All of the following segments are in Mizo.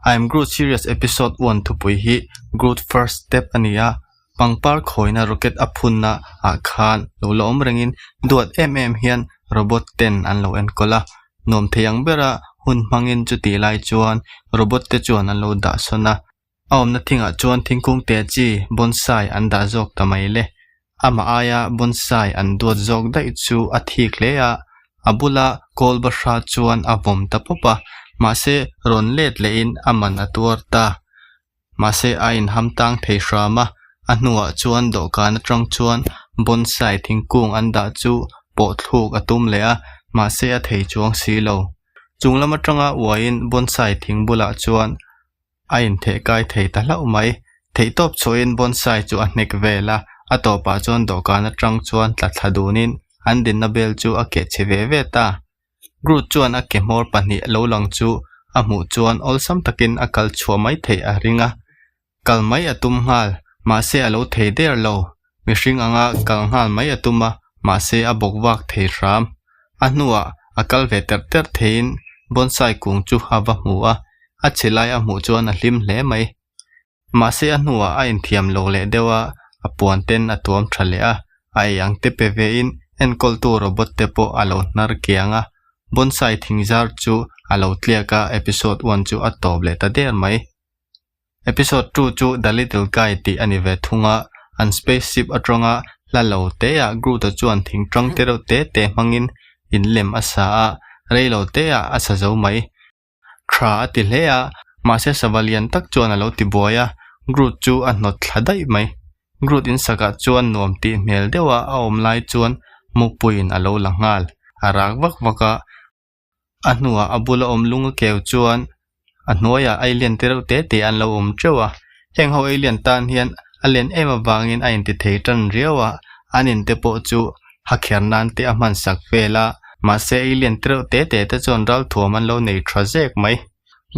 I'm Groot Series Episode One thupui hi Groot First Step a ni a, pangpar khawina rocket a phunna ah khan lo la awm rengin duat em em hian robot ten an lo enkawl a, nuam thei ang bera hun hmangin chutih lai chuan robot te chuan an lo dah sawn a. A awmna thingah chuan thingkung te chi bonsai an dah zawk ta mai le. Amah aia bonsai an duat zawk daih chu a thik hle a, a bula kawl bahra chuan a vawm ta pawp a, mahse rawn let lehin a man a tuar ta. Mahse a inham tang thei hram a, a hnuah chuan dawhkan atang chuan bonsai thingkung an dah chu pawh thluk a tum leh a, mahse a thei chuang si lo. Chung lam atanga uaiin bonsai thing bulah chuan A intheh kai thei ta hlauh mai. Theihtawp chhuahin bonsai chu a hnek vel a, a tawpah chuan dawhkan atang chuan tla thla dunin an dinna bel chu a keh chhe ve ve ta. Groot chuan a ke hmawr pahnih lo lang chu a hmuh chuan awlsam takin a kal chhuah mai theih a ring a. Kal mai a tum nghal, mahse a lo thei der lo. Mihring anga kal nghal mai a tum a, mahse a bawk vak thei hram. A hnuah a kal ve terh terh theiin bonsai kung chu a va hmu a, a chhe lai a hmuh chuan a hlim hle mai. Mahse a hnuah a inthiam lo leh deuh a, a puan ten a tuam tha leh a, a ei ang te pe vein enkawltu robot te pawh a lo hnar kiang a, bonsai thing zar chu a lo tliak a, episode one chu a tawp leh ta der mai. Episode two chu The Little Guy tih a ni ve thung a, an spaceship atanga hla lo te ah Groot-a chuan thing tang te reuh te te hmangin in lem a sa a, rei lo te ah a sa zo mai. Tha a ti hle a, mahse sava lian tak chuan a lo ti buai a, Groot chu a hnawt thla daih mai. Groot in sakah chuan nuam tih hmel deuha a awm lai chuan mukpuiin a lo la nghal, a rak vak vak a. A hnuah a bula awm lung a keu chuan a hnuaiah alien te reuh te te an lo awm teuh a, heng ho alien tan hian a len em avangin a inti thei tan riau a, an in te pawh chu ha kher nan te a hman sak vel a, mahse alien te reuh te te te chuan ralthuam an lo nei tha zek mai.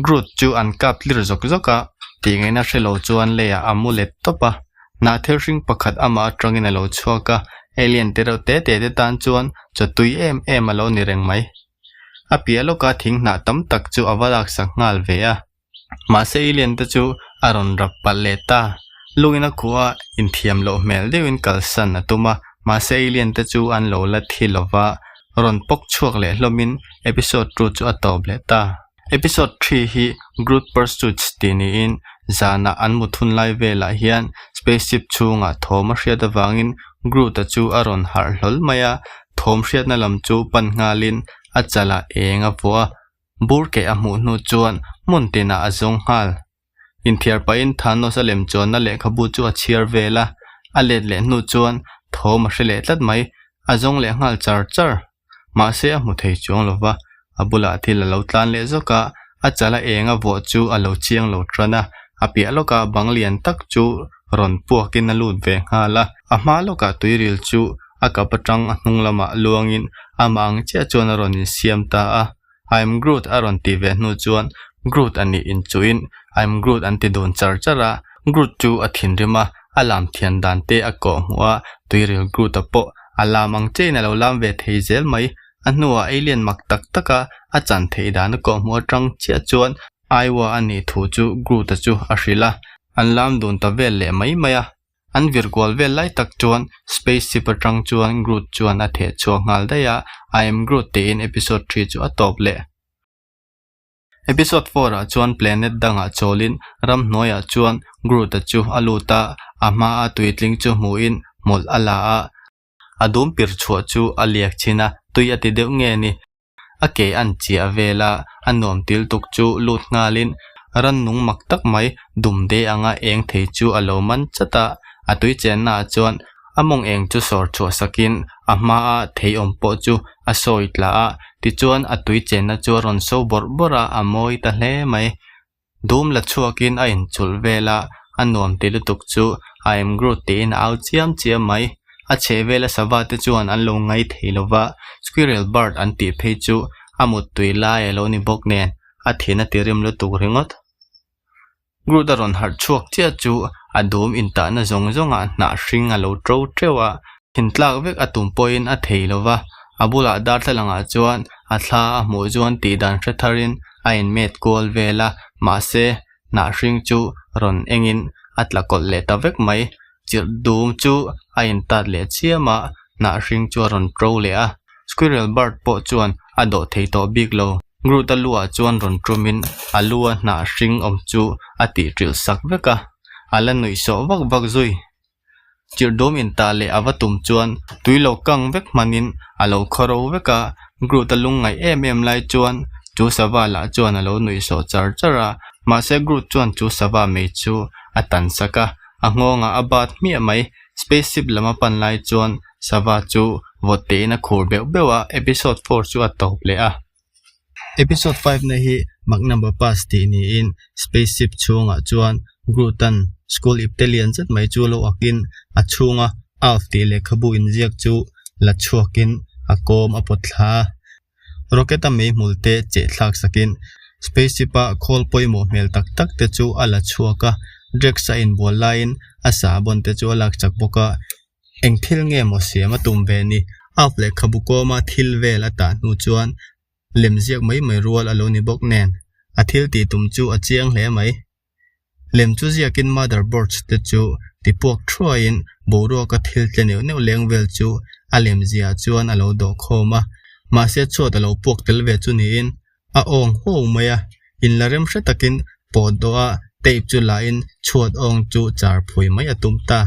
Groot chu an kap tlir zawk zawk a, tih ngaihna hre lo chuan leiah a mu let tawp a, hnah thil hring pakhat amah atangin a lo chhuak a, alien te reuh te te te tan chuan chaw tui em em a lo ni reng mai. A piah lawka thing hnah tam tak chu a va laksak nghal ve a, mahse alien te chu a rawn rap palh leh ta. Lungin a khuh a, inthiam loh hmel deuhin kalsan a tum a, mahse alien te chu an lo la thi lova, rawn pawk chhuak leh hlawmin episode two chu a tawp leh ta. Episode three hi Groot Pursuits tih niin zanah an mut hun lai velah hian spaceship chhungah thawm a hriat avangin Groot-a chu a rawn harh hlawl mai a, thawm hriatna lam chu pan nghalin a chalah eng a vuah a, bur keh a hmuh hnu chuan hmun tinah a zawng nghal. Inthiar pahin Thanos a lem chuanna lehkhabu chu a chhiar vel a, a let leh hnu chuan thawm a hre leh tlat mai, a zawng leh nghal char char. Mahse a hmu thei chuang lo va, a bulah thil a lo tlan leh zawk a, a chala eng a vuah chu a lo chiang lo tan a, a piah lawkah bang lian tak chu rawn puakin a lut ve nghal a, a hma lawkah tuiril chu a kap atang a hnung lamah luangin amah ang chiah chuan a rawn insiam ta a. I'm Groot a rawn tih ve hnu chuan Groot a nih inchuhin I'm Groot an ti dun char char a, Groot chu a thinrim a, a lam thian dan te a kawh hmuh a, tuiril Groot-a pawh a lam ang chiahin a lo lam ve thei zel mai. A hnuah alien mak tak taka a chan theih dan a kawh hmuh atang chiah chuan Iowa a nih thu chu Groot-a chu a hrilh a, an lam dun ta vel leh mai mai a. An vir kual vel lai tak chuan spaceship atang chuan Groot chuan a theh chhuak nghal daih a, I am Groot tiin episode three chu a tawp leh. Episode four ah chuan planet dangah chawlin ramhnuaiah chuan Groot-a chu a lut a, a hmaa tuitling chu hmuhin hmawlh a la a, a dum pir chhuah chu a liak chhin a, tui a ti deuh nge ni? A ke an chiah vel a, a nuam til tuk chu lut nghalin rannung mak tak mai dum de anga eng thei chu a lo man chat a, a tui chenna ah chuan a mawng eng chu sawr chhuah sakin a hmaa thei awm pawh chu a sawi tla a, tichuan a tui chenna chu a rawn so bawrh bawrh a, a mawi ta hle mai. Dum la chhuakin a inchulh vel a, a nuam ti lutuk chu I am Groot tiin a au chiam chiam mai. A chheh vela sava te chuan an lo ngai thei lo va, Squirrel Bird an tih phei chu a muttui lai a lo ni bawk nen a thin a ti rim lutuk ringawt. Groot a rawn harh chhuak chiah chu a dum intahna zawng zawngah hnah hring a lo to teuh a, thintlak vek a tum pawhin a thei lo va, a bulah darthlalangah chuan a thla a hmuh chuan tih dan hre tharin a inmet kual vel a, Mahse, hnah hring chu rawn engin a tla kawlh leh ta vek mai. Chirh dum chu a intat leh chiam a, hnah hring chu a rawn ṭo leh a. Squirrel bird pawh chuan a dawh thei tawh bik lo. Groot-a luah chuan rawn ṭumin a lua hnah hring awm chu a tih ṭilh sak vek a, a la nuih sawh vak vak zui. Chirh dum intah leh a va tum chuan tui lo kang vek hmanin a lo khawro vek a, Groot-a lungngaih em em lai chuan chu sava lah chuan a lo nuih sawh char char a, mahse Groot chuan chu sava mei chu a tan sak a, a nghawngah a bat hmiah mai. Spaceship lam a pan lai chuan sava chu vawt tein a khur beuh beuh a, episode four chu a tawp leh a. Episode 5 na hi Magnum Opus tih niin spaceship chhungah chuan Groot-a'n school ipte lian zet mai chu lo akin a chhunga Alf tih lehkhabu inziak chu la chhuakin a kawm a pawt thla a. Rocket-a meihmul te cheh thlak sakin spaceship-a khawl pawimawh hmel tak tak te chu a la chhuak a, Drax-a inbual laiin a sahbawn te chu a lak chak bawk a. Eng thil nge maw siam a tum ve ni? Alf lehkhabu kawma thil vel a tah hnu chuan lem ziak mai mai rual a lo ni bawk nen a thil tih tum chu a chiang hle mai. Lem chu ziakin motherboards te chu tipuak thuaiin boruaka thil tle neuh neuh leng vel chu a lem ziah chuan a lo dawh khawm a, mahse chhuat a lo puak tel ve chu niin a awng huau mai a, inla rem hre takin pawt dawh a tape chu lahin chhuat awng chu char phui mai a tum ta.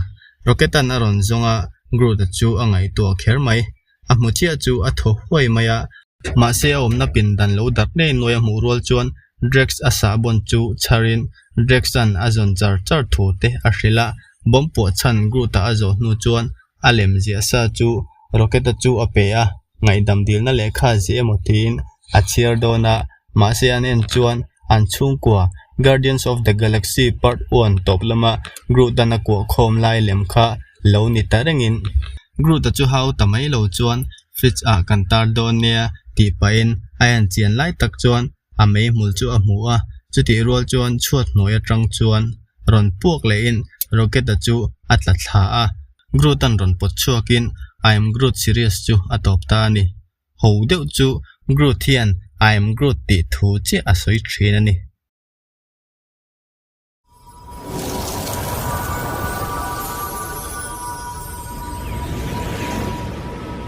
Rocket-a'n a rawn zawng a, Groot-a chu a ngaihtuah kher mai. A hmu chiah chu a thaw huai mai a, mahse a awmna pindan lo darh ngei nuai a hmuh rual chuan Drax a sahbawn chu chharin Drax-a'n a zawn char char thu te a hrilh a, bomb puah chhan Groot-a a zawh hnu chuan a lem ziah sa chu Rocket-a chu a pe a, ngaihdam dilna lehkha ziah emaw tiin a chhiar dawn a, mahse an en chuan an chhungkua Guardians of the Galaxy Part One tawp lama Groot-a'n a kuah khawm lai lem kha lo ni ta rengin Groot-a chu hau ta mai lo chuan fridge ah kan tar dawn nia tih pahin a en chian lai tak chuan a meihmul chu a hmu a, chutih rual chuan chhuat hnuai atang chuan rawn puak lehin Rocket-a chu a tla thla a, Groot-a'n rawn pawt chhuakin I am Groot series chu a tawp ta a ni. Ho deuh chu Groot hian I am Groot tih thu chiah a sawi thin a ni.